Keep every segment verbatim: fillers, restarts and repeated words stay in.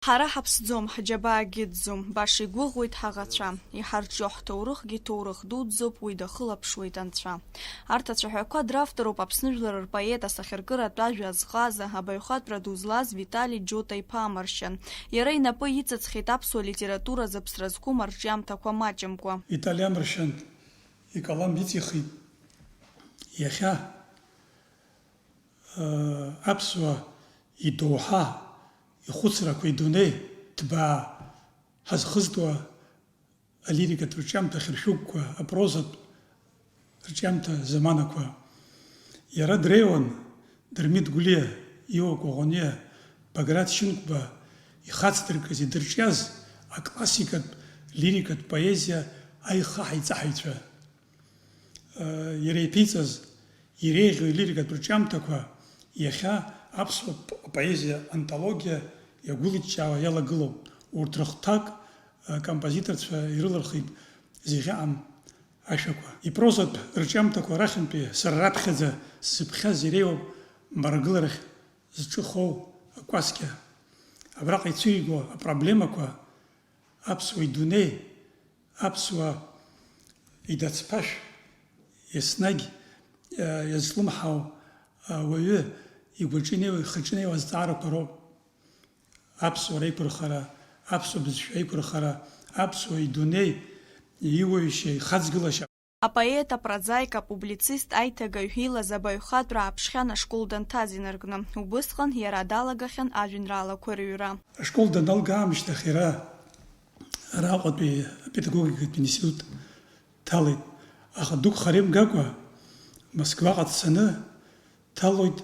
Ҳара ҳаԥсӡом, ҳџьабаагьы ыӡӡом, баша игәыӷуеит ҳаӷацәа. Иҳарҿио ҳҭоурыхгьы ҭоурых дуӡӡоуп, уи дахылаԥшуеит анцәа. Арҭ ацәаҳәақәа дравторуп Аԥсны жәлар рпоет, асахьаркыратә ажәа азҟаза, абаҩхатәра ду злаз Витали Џьота-иԥа Амаршьан. Иара инапы иҵыҵхьеит аԥсуа литература зыԥсра зқәым арҿиамҭақәа маҷымкәа. Витали Амаршьан икалам иҵихит иахьа, э, аԥсуа идоуҳа, ихәыцрақәа, идунеи ҭбаа ҳазхызтуа алирикатә рҿиамҭа хьыршәыгәқәа, апрозатә рҿиамҭа заманақәа. Иара дреиуан Дырмит Гәлиа, Иуа Коӷониа, Баграт Шьынқәба ихацдыркыз, идырҿиаз аклассикатә лирикатә поезиа аихаҳаиҵаҳаицәа. Иара иаԥиҵаз иреиӷьу илирикатә рҿиамҭақәа иахьа аԥсуа п-, поезиа антологиа иагәылыҷҷаауа иалагылоуп. Урҭ рыхәҭак, а, композиторцәа ирылырхит зегьы аҟам ашәақәа. Ипрозатә рҿиамҭақәа рахьынтәи сара раԥхьаӡа сзыԥхьаз иреиуоуп мрагыларахь зҿыхоу акәасқьа. Абраҟа ицәыриго апроблемақәа аԥсуа идунеи, аԥсуа идацԥашә еснагь, а, иазлымҳау, а, ауаҩы игәаҿы инеиуа, ихаҿы инеиуа азҵаарақәа роуп. Аԥсуара аиқәырхара, аԥсуа бызшәа аиқәырхара, аԥсуа идунеи иуаҩышьа, ихаҵгылашьа. Апоет, апрозаик, апублицист, аиҭагаҩ, илаз абаҩхатәра ааԥшхьан ашкол данҭаз инаркны. Убысҟан иара далагахьан ажәеинраалақәа рыҩра. Ашкол даналга аамышьҭахь иара араҟатәи апедагогикатә институт дҭалеит, аха дықәхар имгакәа, Москваҟа дцаны дҭалоит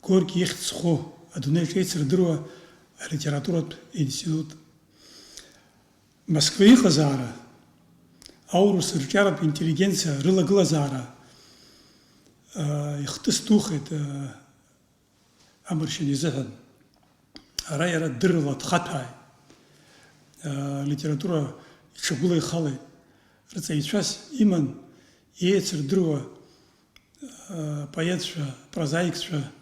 Горки ихьӡ зху адунеи аҿы еицырдыруа алитературатә институт. Москва иҟазаара, аурыс рҿиаратә интеллигенциа рылагылазаара, аа, ихҭыс духеит, аа, Амаршьан изыҳәан. Ара иара дыррала дхаҭәааит. Алитература иҽагәылаихалеит. Рҵаҩцәас иман, иеицырдыруа, апоетцәа, апрозаикцәа.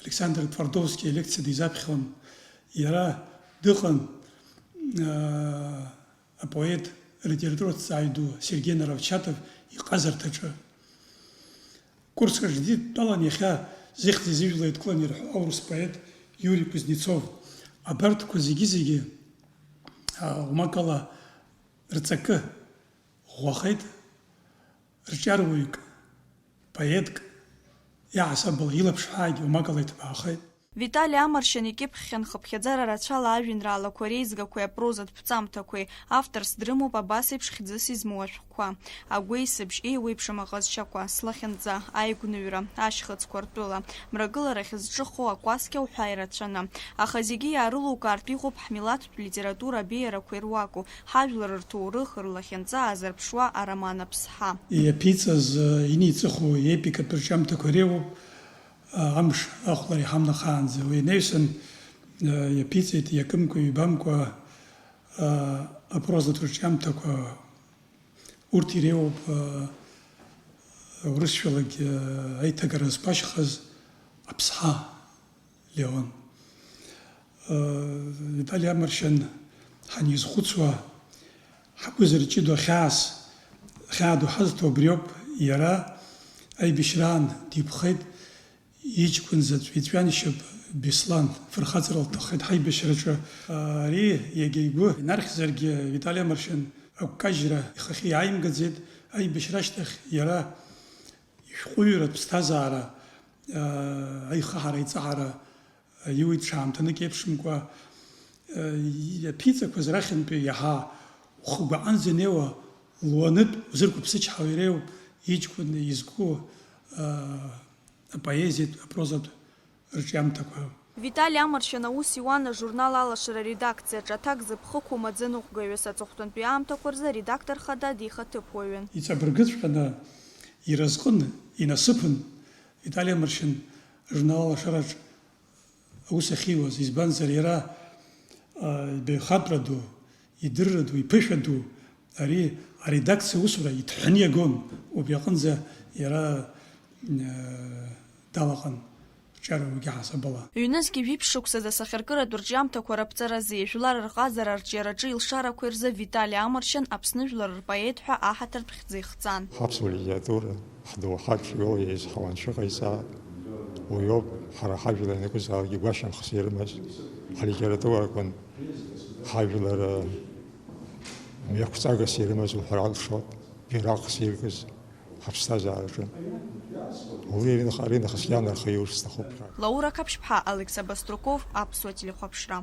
Александр Твардовски алекциа дизаԥхьон. Иара дыҟан, апоет, алитератураҭҵааҩ ду Сергеи Наровчатов иҟазарҭаҿы. Курск аҿы дидтәалан иахьа зыхьӡи зыжәлеи еидкыланы ирҳәо аурыс поет Иури Кузнецов. Абарҭқәа зегьы-зегьы, а, умакала рҵакы ӷәӷәахеит, рҿиаруаҩык, поетк, иаҳасабала илаԥш ҳәаагьы умакала иҭбаахеит. Витали Амаршьан икьыԥхьхьан хыԥхьаӡара рацәала ажәеинраалақәа реизгақәеи апрозатә ԥҵамҭақәеи. Авторс дрымоуп абас еиԥш хьӡыс измоу ашәҟәқәа: Агәеисыбжь, еиуеиԥшым аҟазшьақәа, Слахьынҵа, Аигәныҩра, Ашьхыцқәа ртәыла, Мрагыларахь зҿыхо, Акәасқьа уҳәа ирацәаны. Аха зегьы иаарылукаартә иҟоуп ҳмилаҭтә литература абеиарақәа ируаку, ҳажәлар рҭоурых, рлахьынҵа аазырԥшуа ароман Аԥсҳа. Иаԥиҵаз, иниҵыху иепикатә рҿиамҭақәа реиуоуп. Амш ахәлара иҳамнахаанӡа уи инаҩсан, иаԥиҵеит иакымкәа-ҩбамкәа апрозатә рҿиамҭақәа. Урҭ иреиуоуп урысшәалагь аиҭагара зқәашьхаз Аԥсҳа Леон. Витали Амаршьан ҳанизхәыцуа, ҳгәы зырҷыдоу хьаас, хьаа ду ҳазҭо убриоуп, иара аибашьраан диԥхеит, иҷкәын заҵә иҵәҩаншьап Беслан, фырхаҵара лҭаххеит ҳаибашьраҿы. Ари иагьа игәы инархьзаргьы, Витали Амаршьан агәкажьра ихахьы иааимгаӡеит, аибашьра ашьҭахь иара ишәҟәыҩҩратә ԥсҭазаара, аихаҳара, аиҵаҳара, Иуит ҽаамҭанык еиԥшымкәа, э, иаԥиҵақәаз рахьынтәи иаҳа ухы гәаҟынӡа инеиуа, луанытә узырқәыԥсычҳауа иреиуоуп иҷкәын изку, э, апоезиатә, апрозатә рҿиамҭақәа. Витали Амаршьан аус иуан ажурнал Алашара аредакциаҿы, аҭак зыԥхықәоу маӡаныҟәгаҩыс, аҵыхәтәантәи аамҭақәа рзы аредактор хада дихаҭыԥуаҩын. Иҵабыргыҵәҟьаны иразҟын, инасыԥын Витали Амаршьан ажурнал Алашараҿ аус ахьиуаз, избанзар, иара, а, ибаҩхатәра ду, идырра ду, иԥышәа ду, ари аредакциа усура иҭҳәаны иагон, убри аҟынӡа иара, а, далаҟан, ҿиарақәагьы ҳасабала. Ҩнызқьи жәиԥшь шықәсазы асахьаркыратә рҿиамҭақәа раԥҵаразы, жәлар рҟазара арҿиараҿы илшарақәа ирзы Витали Амаршьан Аԥсны жәлар рпоет ҳәа аҳаҭыртә хьӡы ихҵан. Ҳаԥсуа литература ҳдоуҳаҿ иоуа еизҳауа анцәа ҟаиҵа, уи ауп ҳара ҳажәлар ианакәызаалакгьы гәашьамхс ирымаз. Ҳлитература акәын ҳажәлар мҩақәҵагас ирымаз уҳәар алшоит, бираҟс иркыз ҳаԥсҭазаараҿы. Уи аринахыс иаанархаҩ сҭахуп ҳәа. Лаура Қаԥшьԥҳа, Алекса Баструков, Аԥсуа телехәаԥшра.